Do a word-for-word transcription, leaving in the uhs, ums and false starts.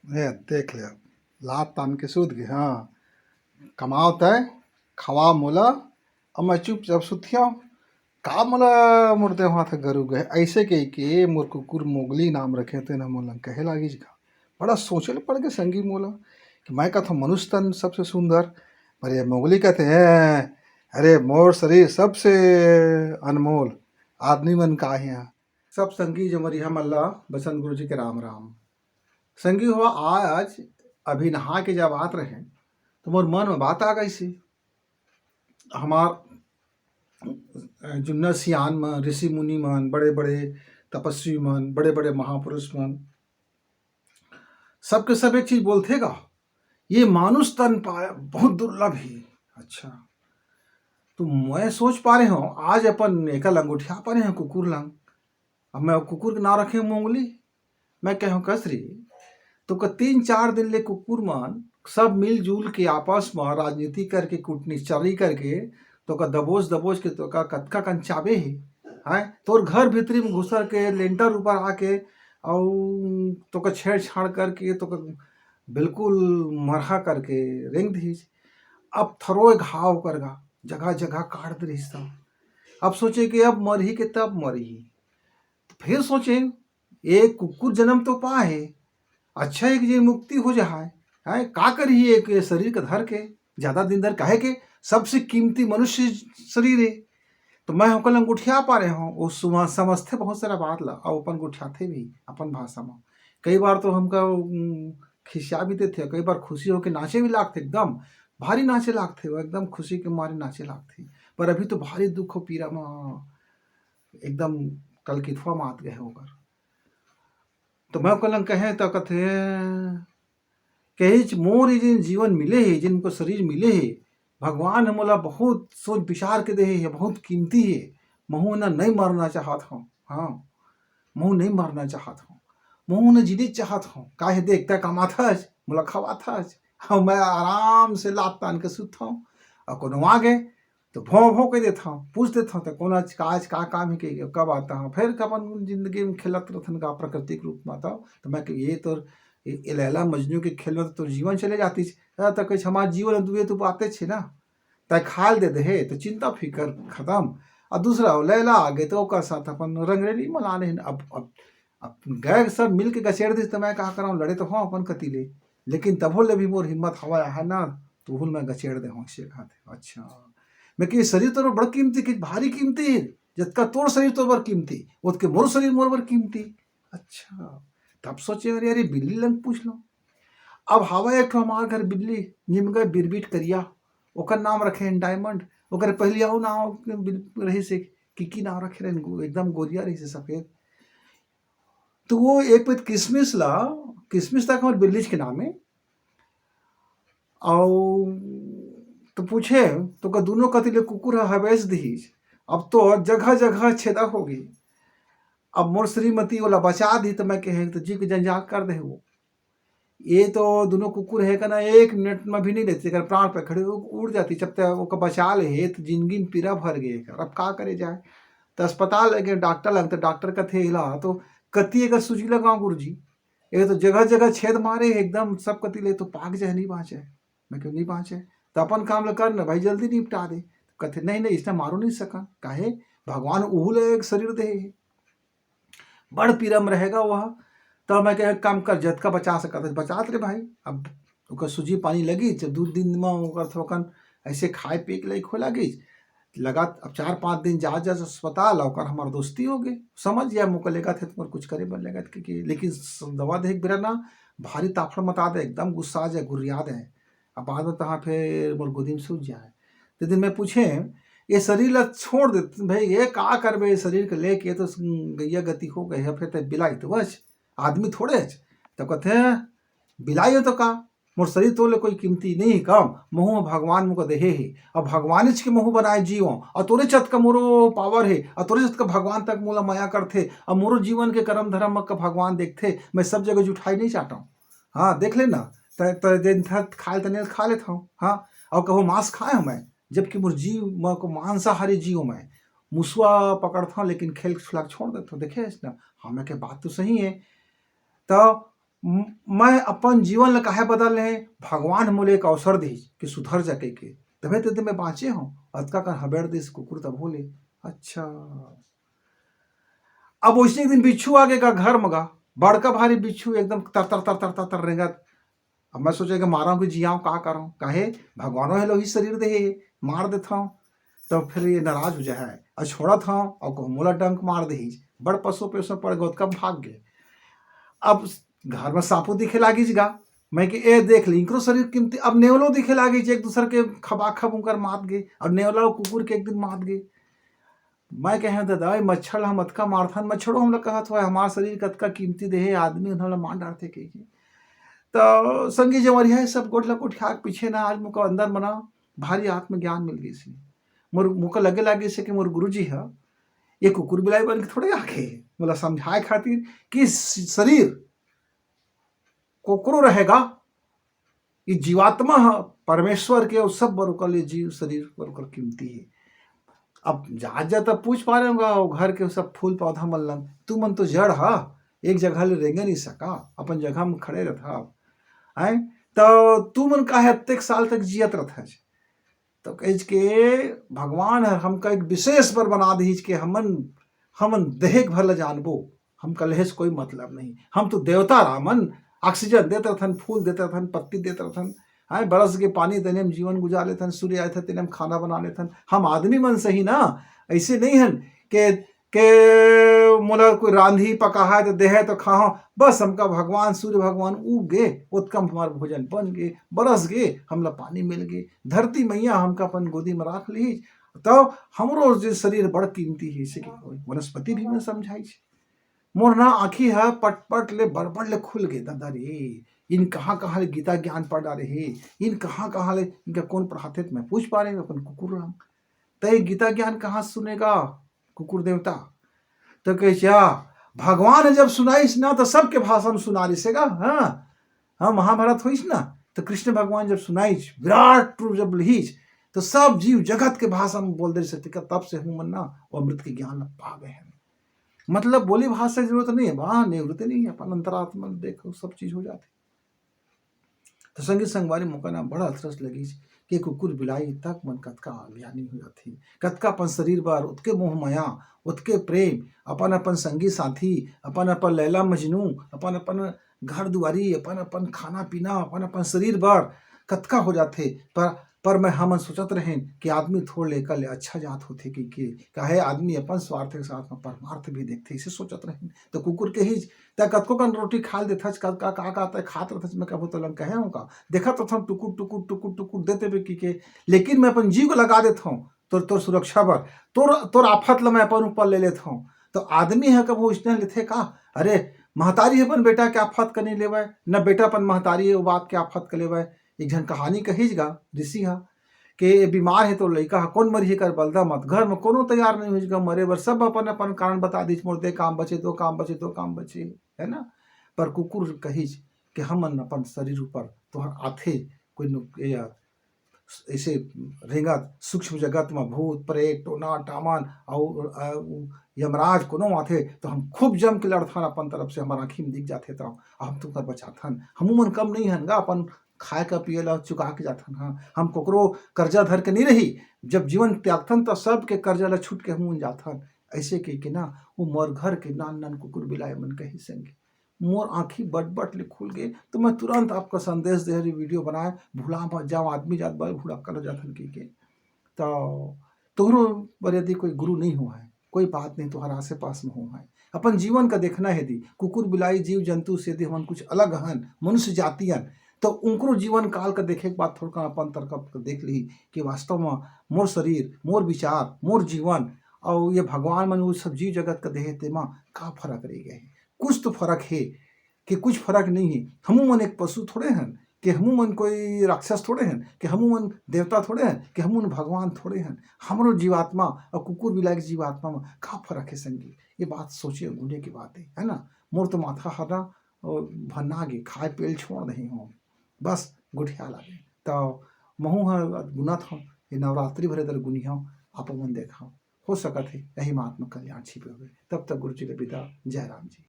ए, देख ले, लात तान के सूत गे। हाँ, कमाव तय, खवा मोला, अब मैं चुपचाप सुतियाव। का मोला मोर देहा था गरु गए, ऐसे कह के मोर कुकुर मोगली नाम रखे, तेन मोला कहे लागिस गा। बड़ा सोचे ल पड़ गए संगी मोला, कि मैं कथों मनुष्य तन सबसे सुंदर, पर ये मोगली कहते हैं, अरे मोर शरीर सबसे अनमोल, आदमी मन का है यहाँ। सब संगी जमरिया मन ला बसंत गुरु जी के राम राम। संगी हो, आज अभी नहा के जब आत रहे, तो मोर मन में बात आ गई सी। हमार जुन्ना सियान मन, ऋषि मुनि मन, बड़े बड़े तपस्वी मन, बड़े बड़े महापुरुष मन, सबके सब एक चीज बोलथे गा, ये मानुष तन पाए बहुत दुर्लभ हे। अच्छा, तो मैं सोच पा रहे हूँ, आज अपन एका लंगोटिया पा रहे हूँ कुकुर लंग। अब मैं कुकुर के नाम रखे मोंगली। मैं कहूँ कसरी, तो का तीन चार दिन ले कुकुर मन सब मिलजुल के आपस में राजनीति करके, कूटनीचरी करके, तो का दबोच दबोच के तो का कतका कंचाबे हे। हैं, तोर घर भीतरी में घुसर के, लेंटर ऊपर आके, अउ तो का छेड़छाड़ करके, तो का बिल्कुल मरहा करके रेंग दिस। अब थरोए घाव कर गा, जगह जगह काट दे रहिस। अब सोचे कि अब मरही के तब मरही। तो फिर सोचे, एक कुकुर जन्म तो पा हे, अच्छा एक जे मुक्ति हो जाए, हैं, का करही एक शरीर के धर के ज्यादा दिन धर, काहे के सबसे कीमती मनुष्य शरीर हे। तो मैं ओकर लंगोटिया पा रहे हूँ, वो सुमा-, समझथे बहुत सारा बात ला, अउ अपन गोठियाथे भी अपन भाषा में। कई बार तो हमका, उम, खिसिया भी देथे, कई बार खुशी होके नाचे भी लागथे, एकदम भारी नाचे लागथे, वो एकदम खुशी के मारे नाचे लागथे। पर अभी तो भारी दुख हो पीरा में, एकदम कलकिथवा मात गए ओकर। तो मैं ओकर लंग कहे तो कथे, कहिच मोर ये जिन जीवन मिले हे, जिनको शरीर मिले हे, भगवान ह मोला बहुत सोच विचार के दे हे, बहुत कीमती हे। महू न नहीं मरना चाहत हूँ। हाँ, महू नहीं मरना चाहत हूँ, महू न जीने चाहत हूँ। काहे देख, तै कमाथस, मोला खवाथस, हाँ, मैं आराम से लात तान के सुत हूँ। और कोनो आ गए तो भौं भौं कह देता हूँ, पूछ देता हूँ, तो कौन आज का, आज का काम है कि कब आता हूँ, फिर अपन जिंदगी में खेलत रहथन का प्राकृतिक रूप में। तो, तो मैं कही, ये तो ये, ये लैला मजनू के खेल में तो तोर जीवन चले जाती। तो कहे, हमार जीवन दुए तो बातें छे ना, तय खाल दे दे हे, तो चिंता फिकर खत्म। और दूसरा हो, लैला आ गए तो ओकर साथ अपन रंगरेली मना लेन। अब, अब, अब गए सब मिल के गचेड़ दिस, तो मैं कहा कराऊँ, लड़े तो हूँ अपन कती ले, लेकिन तभो ले भी मोर हिम्मत हवा है ना, तो उहुल मैं गचेड़ दे हूँ, से कहा थे। अच्छा, मैं कही, शरीर तो बड़ कीमती, कि भारी कीमती हे, जतका तोर शरीर तोर बर कीमती, ओतके मोर शरीर मोर बर कीमती। अच्छा, तब सोचे, अरे, अरे, बिल्ली लंग पूछ लो। अब हवा एक ठो हमार घर बिल्ली, निमगा बिरबिट करिया, ओकर नाम रखे हैं डायमंड, ओकर पहले अउ नाम बिल-, रहिस हे, किकी नाम रखे रहे, गो-, एकदम गोरिया रहिस हे, सफेद। तो वो एक पइत किसमिस ला, किसमिस तक हमार बिल्लीच के नाम है, अउ तो पूछे, तो का दोनों कति ले कुकुर ह हवेस दिहिस। अब तो जगह जगह छेदा होगे। अब मोर श्रीमती ओला बचा दी, तो मैं कहे, तो जी के जंजाल कर दे वो। ये तो दोनों कुकुर हे का ना, एक मिनट में भी नहीं लेते, अगर प्राण पे खड़े हो, उड़ जाती। जब तक ओका बचा ले हे, तो जिंदगी में पीरा भर गए एकर। अब का करे जाए? तो अस्पताल लगे, डॉक्टर लग, तो डॉक्टर कथे, "इला तो कति एकर सूजी लगाओ गुरुजी, ये तो जगह जगह छेद मारे हे एकदम, सब कति ले तो पाक जाए, नहीं बाँचे।" मैं कहा, "नहीं बाँचे, तो अपन काम ल कर ना भाई, जल्दी निपटा दे।" कथे, "नहीं, नहीं, इसने मारो नहीं सका।" काहे? भगवान उहू ले एक शरीर दे हे, बड़ पीरा में रहेगा वह। तो मैं कहे, "काम कर, जतका बचा सकत है, बचा रे भाई।" अब ओकर सूजी पानी लगी, जब दू दिन में ओकर थोकन ऐसे खाए पिए के लायक हो लगी, लगा, अब चार पाँच दिन जा, जा अस्पताल, ओकर हमार दोस्ती हो गए। समझ गया, मोके लेगा थे, तुम्हारे कुछ करे बर लेगा थे, कि, लेकिन स-, दवा दे एक बेरा ना, भारी ताफड़ मता दे, एकदम गुस्सा आ जाए, गुर्रिया दे। अब बाद में तहाँ फिर मोर गोदी में सूझ जाए। तो दिन में पूछे, "ये शरीर ला छोड़ दे भाई, ये का करबे, ये शरीर के लेके तो गैया गति हो गए है, फिर ते बिलाई तो बस, आदमी थोड़े है।" तब कहते हैं, "बिलाई हो तो का, मोर शरीर तोले कोई कीमती नहीं हे का? महू ह भगवान मोके देहे हे, अब भगवान के महू बनाए जीवो, और तोरे चत का मोरो पावर हे, और तोरे चत का भगवान तक मोला मया करथे, और मोरो जीवन के करम धरम का भगवान देखथे, मैं सब जगह जुठाई नहीं चाटव।" हाँ, देख लेना, त, त, दिन था खाए तने खा लेता हूँ, हाँ, और कहो मांस खाए हूँ मैं, जबकि मोर जीव, मैं को मांसाहारी जीव मैं, मुसुआ पकड़ता हूँ, लेकिन खेल खिला छोड़ देता हूँ। देखे ना, हाँ, मैं के बात तो सही है। तो मैं अपन जीवन ल काहे बदल ले? भगवान मोले एक अवसर दिस कि सुधर जा कहिके, तभे ते मैं बाँचे हूँ। अतका कन हबेड़ दिस कुकुर तभो ले। अच्छा, अब वइसने एक दिन बिच्छू आ गे गा घर म गा, बड़का भारी बिच्छू एकदम तर तर तर तर तर तर रेंगत। अब मैं सोचे कि मारव कि जियाव, का करव, काहे भगवानो हे लोही शरीर दे हे, मार देथव। तो फिर ये नाराज हो जाए है और छोड़त हव और कहूँ मोला डंक मार देही, बड़ पसो पेसो पड़ गो, कब भाग गए। अब घर में सापू दिखे लागिस गा, मैं कि ए देख ले, इनकरो शरीर कीमती। अब नेवलो दिखे लागिस, एक दूसर के खबा खब उनकर मात गे, और नेवला कुकुर के एक दिन मात गे। मैं कहे, "दादा, ये मच्छर ला हम अतका मारथन, मच्छरो हमला कहत होय, हमार शरीर कतका कीमती देहे, आदमी उन्हा ला मार डारथे," कहिके। तो संगी जवरिया सब गोठ ला गोठिया के पीछे ना, आज मुका अंदर मना भारी आत्मज्ञान मिल गइस हे। मोर, मोका लगे लागिस हे कि मोर गुरुजी ह ये कुकुर बिलाई बन के थोड़े आके मोला समझाए खातिर कि स-, शरीर कोकरो रहेगा, ये जीवात्मा ह परमेश्वर के, अउ सब बर ओकर ले जीव शरीर बर ओकर कीमती हे। अब जा, जा तब पूछ पा रहे होगा, वो घर के सब फूल पौधा मन लन, "तू मन तो जड़ ह, एक जगह ले रेंगे नहीं सका, अपन जगह में खड़े रहत हव, हैं? तो तू मन काहे अतेक साल तक जियत रहत हस?" तो कहिस के भगवान हर हमका एक विशेष बर बना दीस के हमन, हमन देहे के भर ला जानबो, हमका लेहे से कोई मतलब नहीं। हम तो देवता रामन, ऑक्सीजन देत रहथन, फूल देत रहथन, पत्ती देत रहथन, हैं, बरस के पानी तेने हम जीवन गुजार लेथन, सूर्य आए थे तेने हम खाना बना लेथन। हम आदमी मन सही ना, ऐसे नहीं हन के, के मोला कोई रांधी पकाहा तो देहे तो खाहो, बस हमका भगवान, सूर्य भगवान उग गे, ओतका म हमार भोजन बन गे, बरस गे, हमला पानी मिल गे, धरती मैया हमका अपन गोदी में राख लीस, तो हमरो जे शरीर बड़ कीमती हे, इसे के कोई वनस्पति भी में समझाइस। मोर ना आँखी ह पटपट ले बड़बड़ ले खुल गे, दादा रे, इन कहाँ कहाँ ले गीता ज्ञान पढ़ डारे हे, इन कहाँ कहाँ ले, इनका कौन पढ़ाथे, त मैं पूछ पा रहे हूँ अपन कुकुर ला, "तय गीता ज्ञान कहाँ सुनेगा कुकुर देवता?" तो कहे, "क्या भगवान जब सुनाइस ना, तो सबके भाषा में सुना रिसे गा।" हाँ, हाँ, महाभारत होइस ना, तो कृष्ण भगवान जब सुनाइस, विराट रूप जब लिहिस, तो सब जीव जगत के भाषा में बोल दे रिसे, तब से हमन ना वो अमृत के ज्ञान ला पा गए हैं। मतलब बोली भाषा की जरूरत नहीं है, वहाँ निवृत्ति नहीं है, अपन अंतरात्मा देखो, सब चीज हो जाती। तो संगी संगवारी, मोका ना बड़ा अचरज लगिस कि कुकुर बिलाई तक मन कतका अज्ञानी हो जाथे, कतका अपन शरीर बर ओतके मोह माया, ओतके प्रेम, अपन अपन संगी साथी, अपन अपन लैला मजनू, अपन अपन घर दुआरी, अपन अपन खाना पीना, अपन अपन शरीर बर कतका हो जाथे। पर, पर मैं हमन सोचत रहेन कि आदमी थोड़ ले एकर ले अच्छा जात होथे कहिके, काहे आदमी अपन स्वार्थ के साथ में परमार्थ भी देखथे, इसे सोचत रहेन। तो कुकुर कहिस, "तैं कतको कन रोटी खा ल देथस, का, का, का, का तैं खात रथस, मैं कभू तोला कहे हूँ का? देखत रथन टुकुर, टुकुर, टुकुर, टुकुर देते बे कहिके, लेकिन मैं अपन जीव को लगा देत हूँ तोर, तोर सुरक्षा बर, तोर, तोर आफत ल मैं अपन ऊपर ले लेत हूँ।" तो आदमी ह कभू इसने लेथे का? अरे, महतारी ह अपन बेटा के आफत का नहीं लेवय, न बेटा अपन महतारी ह वो बात के आफत का लेवय। एक झन कहानी कहिस गा ऋषि ह, के ये बीमार हे तो लइका ह, कोन मरही कर बलदा मत, घर में कोनो तैयार नहीं होइस गा मरे बर, सब अपन अपन कारण बता दीस, मोर दे काम बचे, दो काम बचे, दो काम बचे, है ना? पर कुकुर कहिस कि हमन अपन शरीर ऊपर तोहर आथे, कोई नु-, ये, ऐसे रेंगत सूक्ष्म जगत में भूत, प्रेत, टोना, टामन, अउ, अ, उ, यमराज कोनो आथे, तो हम खूब जम के लड़थन अपन तरफ से, हमर आँखी में दिख जाथे, तो हम तुमकर बचाथन। हमू मन कम नहीं हन गा, अपन खाए का पिए ला चुका के जाथन। हाँ, हम कोकरो कर्जा धर के नहीं रही, जब जीवन त्यागथन, तो सबके कर्जा ला छूट के हमू मन जाथन। ऐसे कह के ना, वो मोर घर के नान नान कुकुर बिलाई मन कही संगे, मोर आँखी बट-बट ले खुल गे, तो मैं तुरंत आपका संदेश दे हरी, वीडियो बनाए, भुला मत जाओ, आदमी जात बर भुलक्कड़ हो जाथन कहिके। तो तोहरो बर यदि कोई गुरु नहीं हुआ है, कोई बात नहीं, तोहर आसे पास में हुआ है, अपन जीवन का देखना है यदि, कुकुर बिलाई जीव जंतु से यदि हमन कुछ अलग हन, मनुष्य जाति हन, तो उनकरो जीवन काल का देखे के बाद थोड़का अपन तरफ का देख ली कि वास्तव में मोर शरीर, मोर विचार, मोर जीवन और ये भगवान मन वो सब जीव जगत का देहे, तेमा का फर्क रह गए है? कुछ तो फर्क है, कि कुछ फर्क नहीं है। हमू मन एक पशु थोड़े हन, कि हमू मन कोई राक्षस थोड़े हन, कि हमू मन देवता थोड़े हन, कि हमू मन भगवान थोड़े हन। हमरो जीवात्मा और कुकुर बिलाई के जीवात्मा में का फर्क है संगी? ये बात सोचे गुने की बात है, है ना? मोर तो माथा हर ना, अ, भन्ना गे, खाए पेल छोड़ दे हूँ, बस गुठिया लागे। तो महू हर गुनत हूँ, ये नवरात्रि भरे दर गुनी हूँ, आप मन देखा, हो सकत है यही में आत्मा कल्याण छिपे हुए। तब तक गुरु जी ले विदा, जय राम जी।